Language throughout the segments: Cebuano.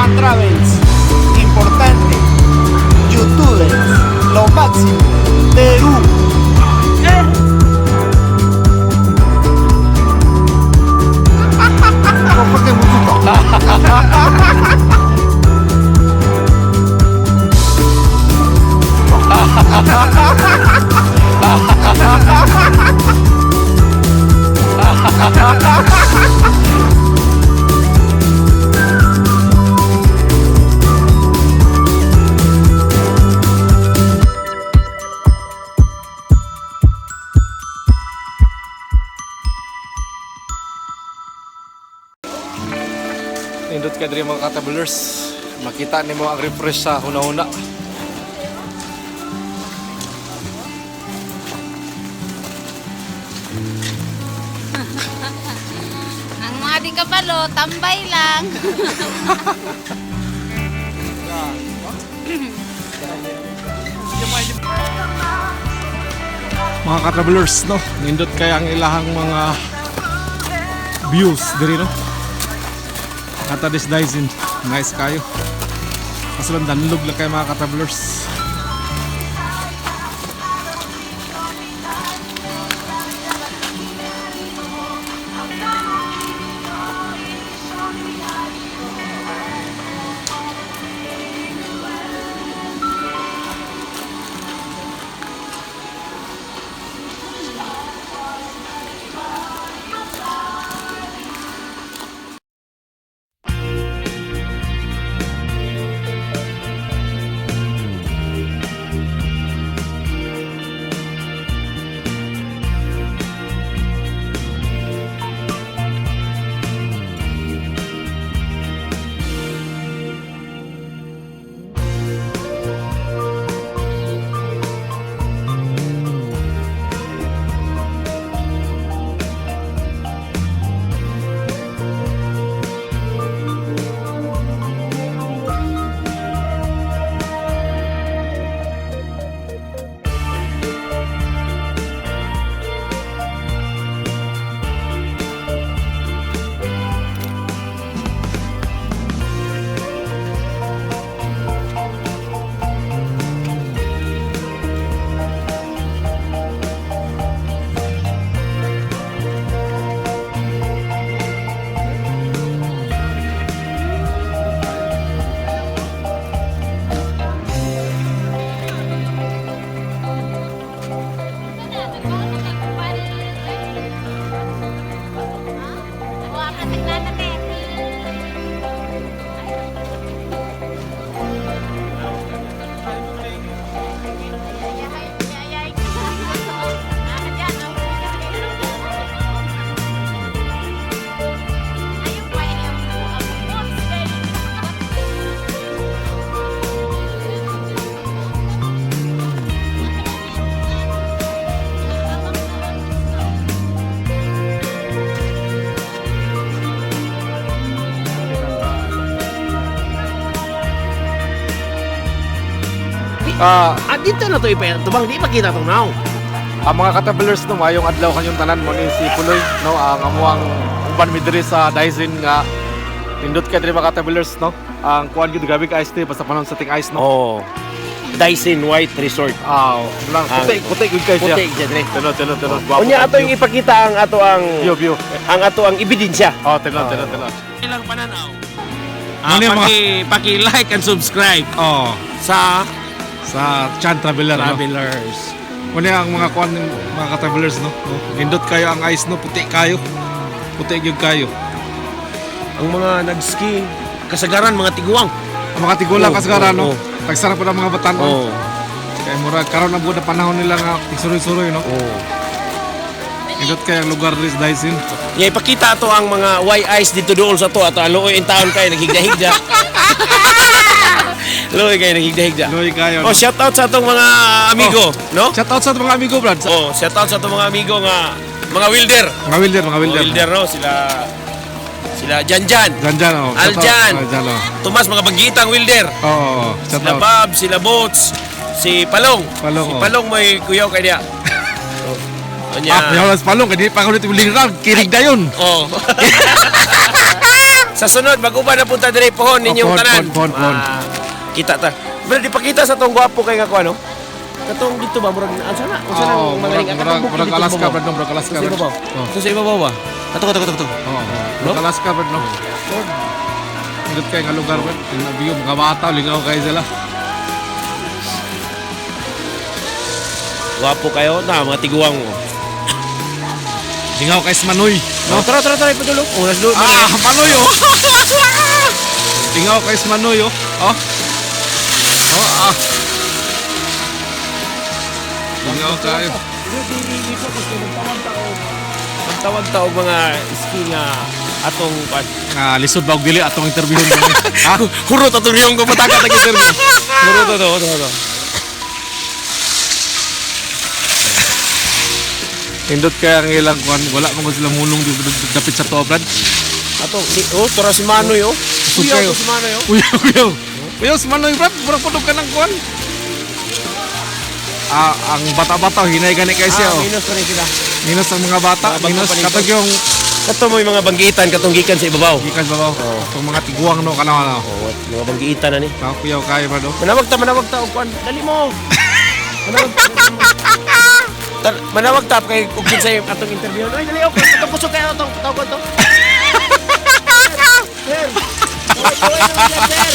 Chan Travels. Importante. Youtubers. Lo máximo. Perú. Nindot ka diri, mga ka-travelers. Makita nimo ang refresh sa huna-huna. Ang mga di kabalo, tambay lang. Mga ka-travelers, no? Nindot kay ang ilahang mga views diri, no? Ata this Dyson, nice kayo. Kaso lang danlog lang kay mga ka-travelers. Ah, Ah, dito na to ipatubang, di makita tong now. Ang mga ka-travelers, no, mayong adlaw kanyong tanan mo ni si Puloy, no, ang amuang uban mi diri sa Daisen nga nindot kay diri, mga ka-travelers, no. Ang kuan gyud, grabe ka ice tea basta panahon sa ting ice, no. Oh. Dyson White Resort. Ah, lang puti puti gyud kay siya. Puti siya dire. Tinuod, tinuod, tinuod. Gwapo. Unya ato yung ipakita ang ato ang view view. ang ato ang ebidensya. Oh, tinuod, tinuod, tinuod. Ilang pananaw. Ano yung mga- Paki like and subscribe Oh, sa sa Chan Traveler, no. Travelers. Unya ang mga kuan mga ka-travelers, no. No? Nindot kayo ang ice, no, puti kayo. Puti gyud kayo. Ang mga nag-ski, kasagaran mga tiguang. Ang mga tigulang Oh, kasagaran, no. oh, oh. Tagsara po ng mga batan. Oh. Kaya murag karon na buod na panahon nila nga tigsuroy-suroy, no. Oh. Nindot kay ang lugar diri sa Daisen. Nya ipakita ato ang mga white eyes dito dool sa to ato luoy in town kay naghigda-higda. Luoy kay naghigda-higda. Luoy kayo, Oh, no? shout out sa atong mga amigo, no? Shout out sa mga amigo, Brad. Sa, Oh, shout out sa atong mga amigo nga mga welder. mga wilder, mga Mga wilder. welder, no, sila sila Janjan, Janjan, oh. Shout out. Aljan. Aljan, oh. Tomas, mga bagitang welder. Oo, oh, shout Sila out. Bob, sila Boots, si Palong. Palong, Si oh. Palong may kuyaw kay niya. Oh. Unya. Ah, kuyaw lang sa Palong, kaya di pa ako dito wilder, kirig na yun. Oh. Sa Sa sunod mag-uban na punta diri pohon ninyong Oh, pohon, tanan. pohon, pohon, pohon. Ah, kita ta. Pero di pakita sa tong gwapo kay nga kuno. Katong dito ba murag ansa na? Unsa na Oh, mga murag katong murag bukid murag dito sa Alaska ibabaw? brad no, murag Alaska Sa brad. ibabaw. Oh. Ito sa ibabaw ba? Ato ato ato ato. Oh, No? murag Alaska brad no. Nindot kay nga lugar brad. Yung view mga bata lingaw kay sila. Gwapo kayo na mga tiguang mo. Lingaw kay sa Manoy. No, tara tara tara ipadulong. Oh, nas dulo. Ah, Manoy oh. Lingaw kay sa Manoy oh. Oh. Oh, ah. Lingaw kayo. Magtawag ta og mga ski nga atong kwan. Ah, lisod ba og dili atong interviewon ba? Ha? Hurot atong riyong ko patakat ang interview. Hurot ato, ato, ato. Nindot kaya ang ilang kwan, wala man gud sila mulong dito dapit sa to, brad. Ato, di, oh, tora si Manoy oh. Usog Kuya kayo. to si Manoy oh. Kuya, kuya. Kuya, si Manoy, brad, murag punog ka ng kwan. Ah, ang bata-bata hinay gani kay siya Ah, oh. minus pa rin sila. Minus ang mga bata, Mga bago minus pa nito. katog yung Kato mo yung mga banggitan katong gikan sa ibabaw. gikan babaw. Itong mga tiguang no kana ano. Oh, mga banggitan na ni. Tao kuya kayo brad oh. Manawag ta og kwan. Dali mo. Manawag ta. Manawag ta kay ug kinsay atong interview. Ay dali og atong kusog kayo atong tawag to. Sir. Kaway, kaway naman yan, sir.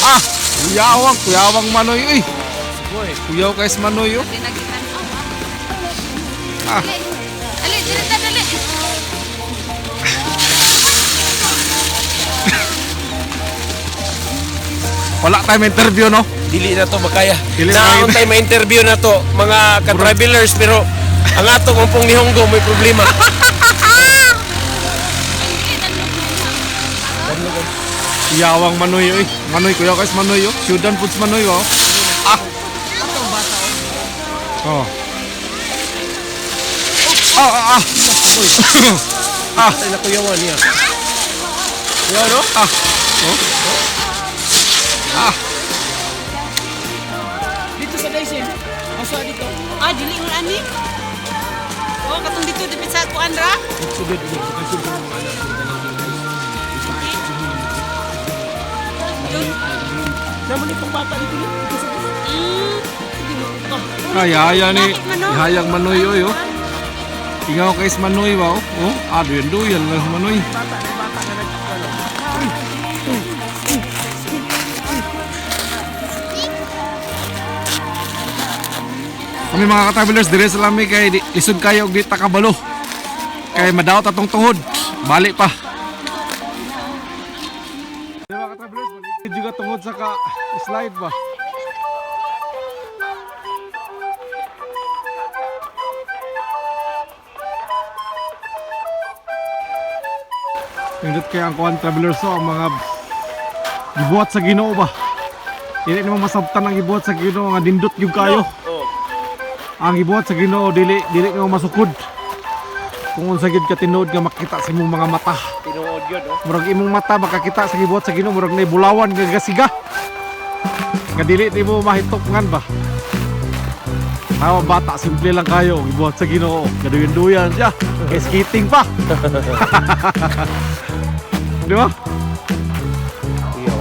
Ah, kuyawang, kuyawang Manoy oy. Boy. Kuyaw kay si Manoy oh. Dinagitan ko. Ah. Ali, dili ta dali. Wala tayong interview no. Dili na to makaya. Dili Naon makaya. tayo ma-interview na to mga ka-travelers pero ang atong umpong nihonggo may problema. Kuyawang Manoy oy. Manoy kuyaw kay si Manoy oh. Syudan pud si Manoy oh. Ah. Oh. Ah, ah, ah. Ah, ay nakuyawan niya. Kuyaw no? Ah. Oh. Ah. Dito sa Daisin. Asa dito? Ah, dili mo ani. Oh, katong dito dapit sa kuan ra. Naman itong bata dito. Dito sa Kaya haya ni Bakit Manoy? hayang Manoy oy oh. Ingaw kay si Manoy ba oh. Oh, ah duyan duyan lang si Manoy. Kami mga ka-travelers dire sa lami kay lisod kayo og di ta kabalo. Kay madaot atong tuhod. Bali pa. Dire mga ka-travelers, maligid juga tungod sa ka slide ba. Nindot kay ang kuan travelers so ang mga gibuhat sa Ginoo ba. Dili nimo masabtan ang gibuhat sa Ginoo nga nindot gyud kayo. Oh. Ang gibuhat sa Ginoo dili dili nimo masukod. Kung unsa gyud ka tinuod nga makita sa imong mga mata. Tinuod yun, oh. Murag imong mata makakita sa gibuhat sa Ginoo murag nay bulawan nga gasiga. Nga dili nimo mahitukngan ba. Tawa bata simple lang kayo gibuhat sa Ginoo. Gaduyan-duyan siya. Kay skating pa. Di ba? Kuyaw.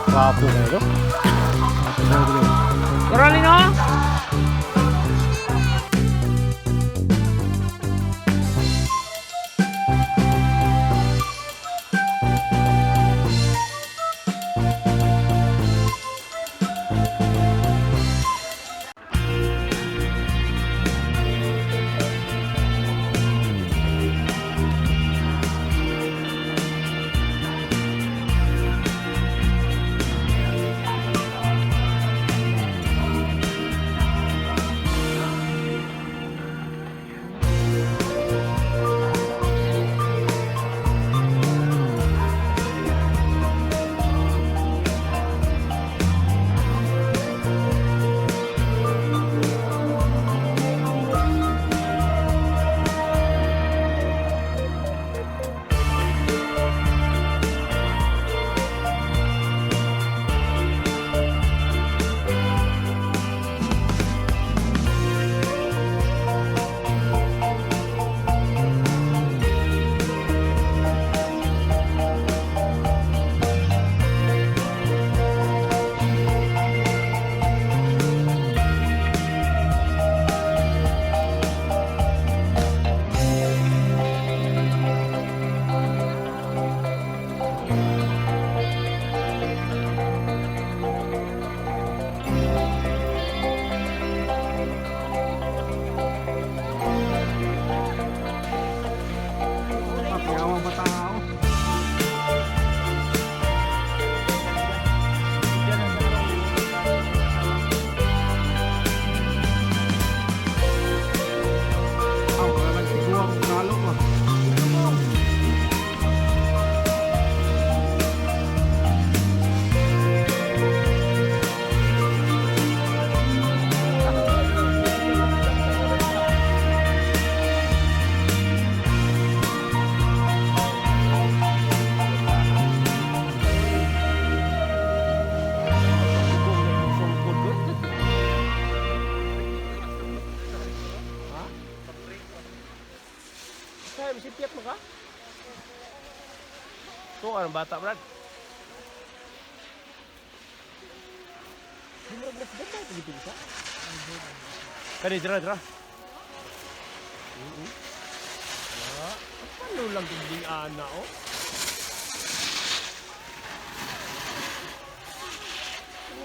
Gwapo kayo, no? Carolina! Bisipyat mo ka? Ito ang bata, Brad. Di mo rin ganda ito dito isa. Kani, dira, dira. Oo. Ah, paano lang tinding ana, oh?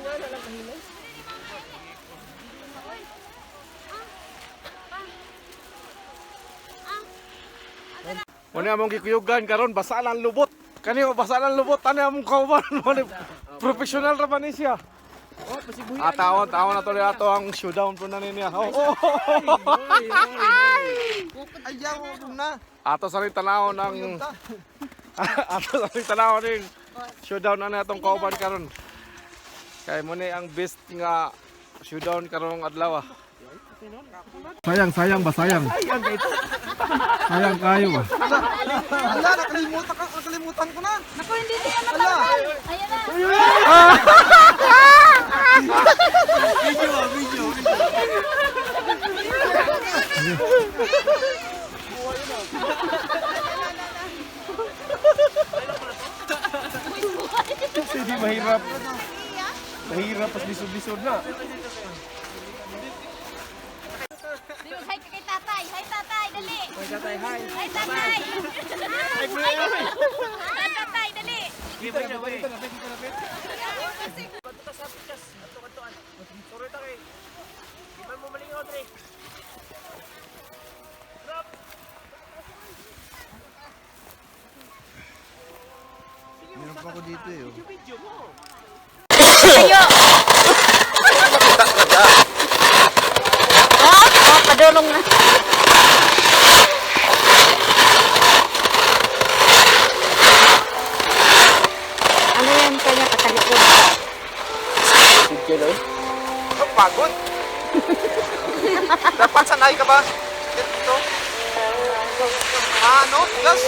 Nga na lang kahinay. Muna among gikuyugan karon basa lang lubot. Kani basa lang lubot ani among kauban mo ni professional ra ba ni siya. Oh, pasibuhi. Ah, taon, taon na to ato ang showdown po na niya. Oh, oh. Ayaw ko na. Ato sa rin tanaw ng ato sa rin tanaw ning showdown na na atong kauban karon. Kay mo ni ang best nga showdown karong adlaw. Ah. Sayang, sayang ba sayang? Sayang kayo ba? Ala, nakalimutan ka, nakalimutan ko na. Naku, hindi niya matanggal. Ayan na. Video, video. Hindi mahirap. Mahirap pas lisod-lisod na. Hi kay tatay. Hi tatay, dali. Hi tatay, hi. Hi tatay. Hi tatay, dali. Dito na, dito na, dito na. Meron pa ako dito eh. Ayo. Oh, oh, padulong na. Ano yan kanya patalikod? Ang pagod. Dapat sanay ka ba? Dito. Ah, ano? Gas?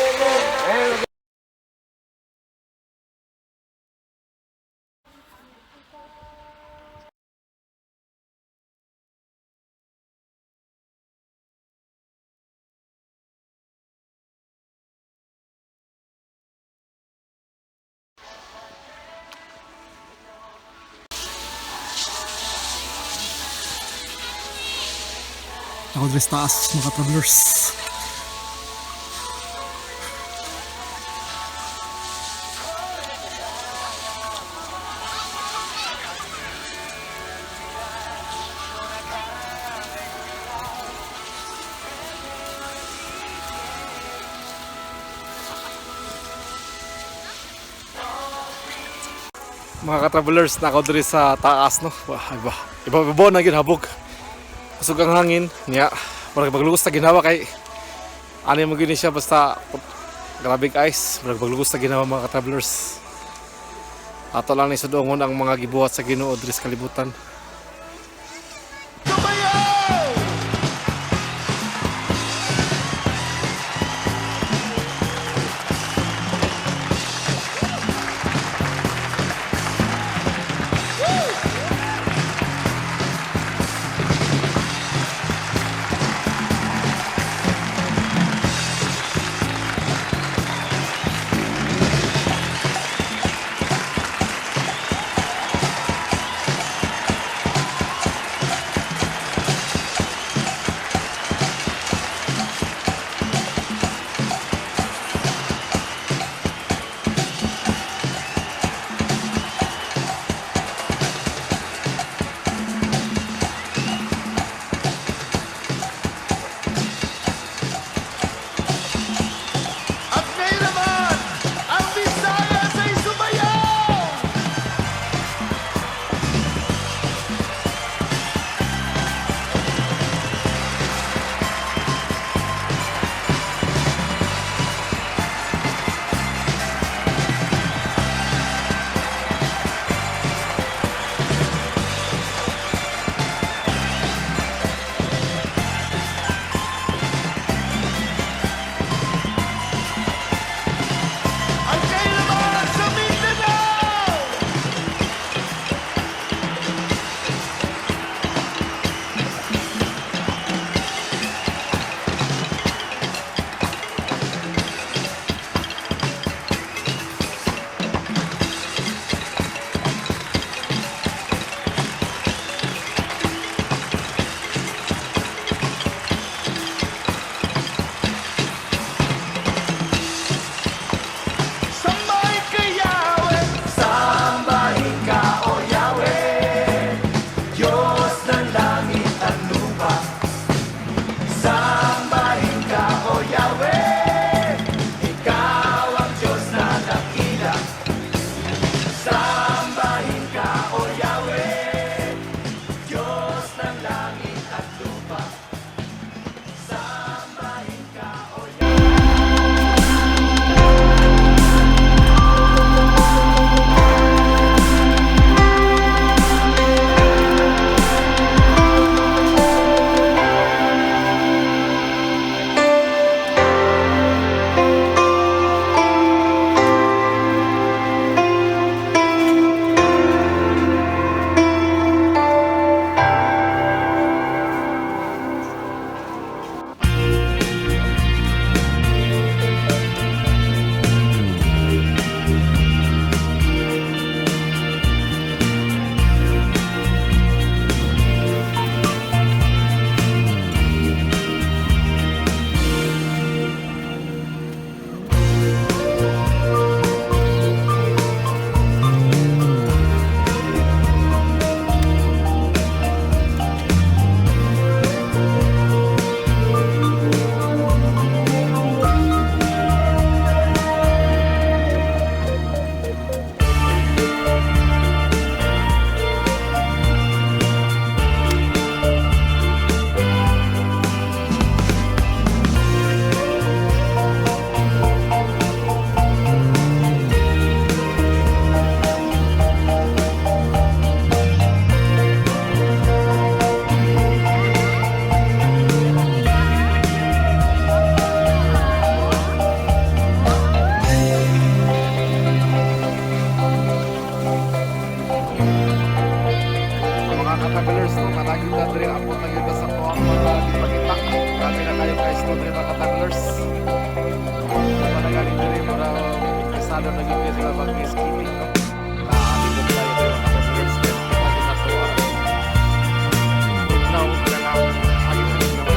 Ako diri sa taas mga travelers. Mga ka-travelers, nako diri sa taas no. Wah, iba. Iba iba na ginhabog. Kusog ang hangin niya. Murag maglugos na ginawa kay ano mo gini siya basta grabe ice. Murag maglugos na ginawa mga ka-travelers. Ato lang ni sudongon ang mga gibuhat sa Ginoo diri sa kalibutan. Travelers, no, kanagin ta diri, abot na gyud ta sa tuwang mga gipakita. Grabe na kayo guys, no, diri, mga travelers. Wala galing diri, mura interesado na gyud kayo sila mag-skiing, no. Naalibot tayo diri, mga travelers, kaya kita gyud na tuwa. Tugnaw na nga, agin na tugnaw.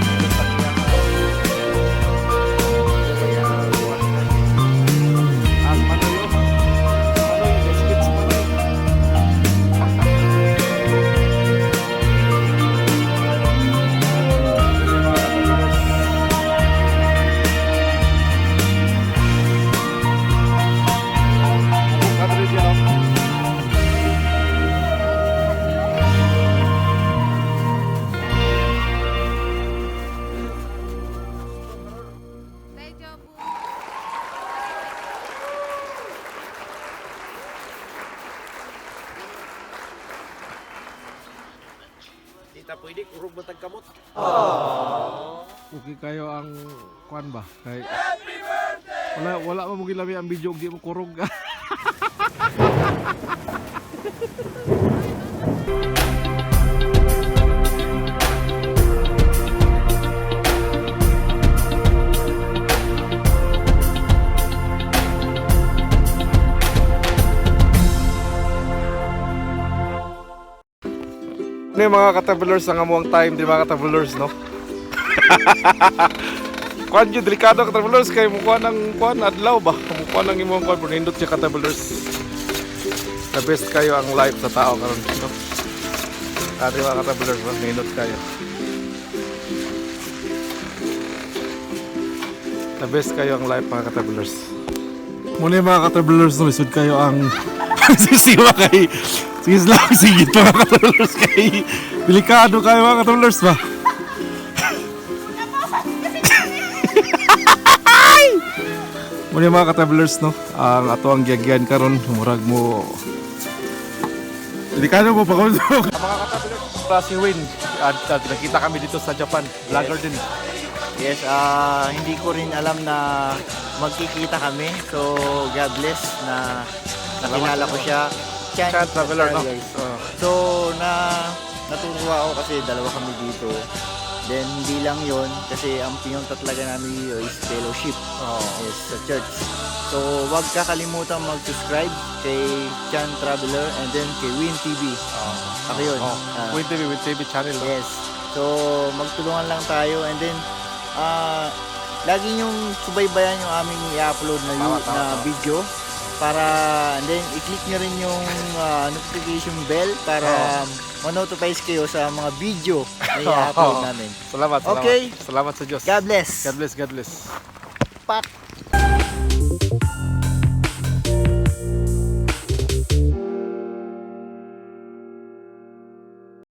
Nindot pa siya nga. Kaya, kuwan. Ang Manoy, oh. Manoy, let's get si Manoy. Tita, pwede kurog matag kamot. Okay kayo ang kuan ba kay wala wala man mo gilami ang video, di mo kurog. Ano yung mga ka-travelers ang amuang time di, mga ka-travelers, no? Kuan yun, delikado, ka-travelers, kay mukuha ng kuan adlaw ba? Mukuha ng imong kuan, pero nindot siya, ka-travelers. The best kayo ang life sa tao karon, no? Ate, mga ka-travelers, mas nindot kayo. The best kayo ang life, mga ka-travelers. Muna yung mga ka-travelers, no, lisod kayo ang sisiwa kay sige lang, sige mga ka-travelers, kay delikado kayo, mga ka-travelers ba? Muna yung mga ka-travelers, no, ang ato ang giyagyan karon, murag mo delikado mo pa. Mga ka-travelers, si Win at nakita kami dito sa Japan, vlogger din. Yes, hindi ko rin alam na magkikita kami. So, God bless na nakilala ko siya. Chan, Chan Traveler, no? Guys. Oh. So, natutuwa ako kasi dalawa kami dito. Then, hindi lang yon kasi ang pinunta talaga namin dito is fellowship. Oh. Yes, sa church. So, wag kakalimutan mag-subscribe kay Chan Traveler and then kay Win TV. Ako yun. Oh. Ah. Win TV, Win TV channel, no? Yes. So, magtulungan lang tayo and then lagi niyong subaybayan yung aming i-upload na, Tama, tama, na tama. video para and then i-click niyo rin yung notification bell para ma-notify kayo sa mga video na i-upload namin. Salamat, salamat. Okay. Salamat sa Diyos. God bless. God bless, God bless. Pak.